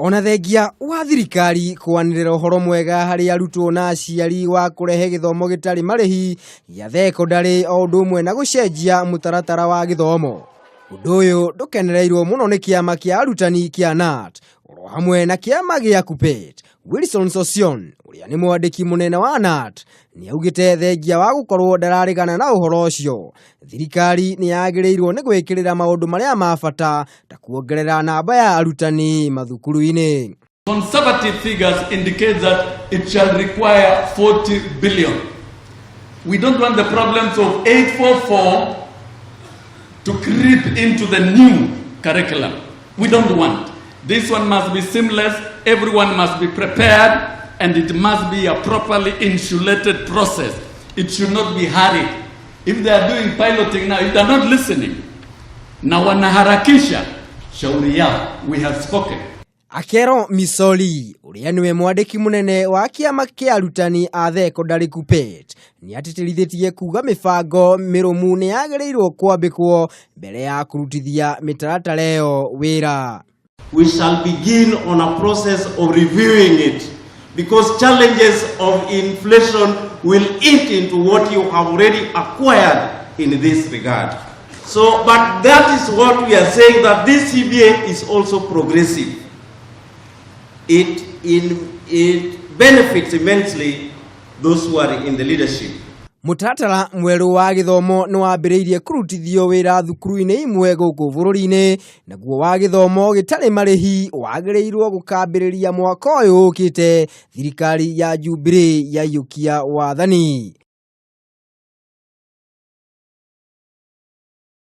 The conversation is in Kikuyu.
Ona thengia wa thirikari kwanĩrĩra ũhoro mwega harĩ arutwo na aciari wa kũrehe gĩthomo gĩtarĩ marĩhi gĩa thekondarĩ o ũndũ ũmwe na gũcenjia mũtaratara wa gĩthomo. Ũndũ ũyũ ndũkenereirwo mũno nĩ kĩama kĩa arutani kĩa KNUT oro hamwe na kĩama gĩa KUPPET. Wilson Sossion ũrĩa nĩ mwandĩki mũnene wa KNUT nĩ augĩte thengia wa gũkorwo ndararegana na ũhoro ũcio, thirikari nĩ yagĩrĩirwo nĩ gwĩkĩrĩra maũndũ marĩa ma bata ta kuongerera namba ya arutani mathukuru-inĩ. Conservative figures indicate that it shall require 40 billion. We don't want the problems of 844 to creep into the new curriculum. We don't want. This one must be seamless, everyone must be prepared, and it must be a properly insulated process. It should not be hurried. If they are doing piloting now, if they are not listening, na wanaharakisha, shauri yao, we have spoken. Akero Misori ũrĩa nĩwe mwandĩki mũnene wa kĩama kĩa arutani a thekondarĩ KUPPET nĩ atĩtĩrithĩtie kuga mĩbango mĩrũmu nĩ yagĩrĩirwo kwambĩkwo mbere ya kũrutithia mĩtaratara ĩyo wĩra. We shall begin on a process of reviewing it because challenges of inflation will eat into what you have already acquired in this regard. So, but that is what we are saying, that this CBA is also progressive. It benefits immensely those who are in the leadership. Mũtaratara mwerũ wa gĩthomo nĩ wambĩrĩirie kũrutithio wĩra thukuru-inĩ imwe gũkũ bũrũri-inĩ, naguo wa gĩthomo gĩtarĩ marĩhi wagĩrĩirwo gũkambĩrĩria mwaka ũyũ ũkĩte thirikari ya Jubilee yaiyũkia wathani.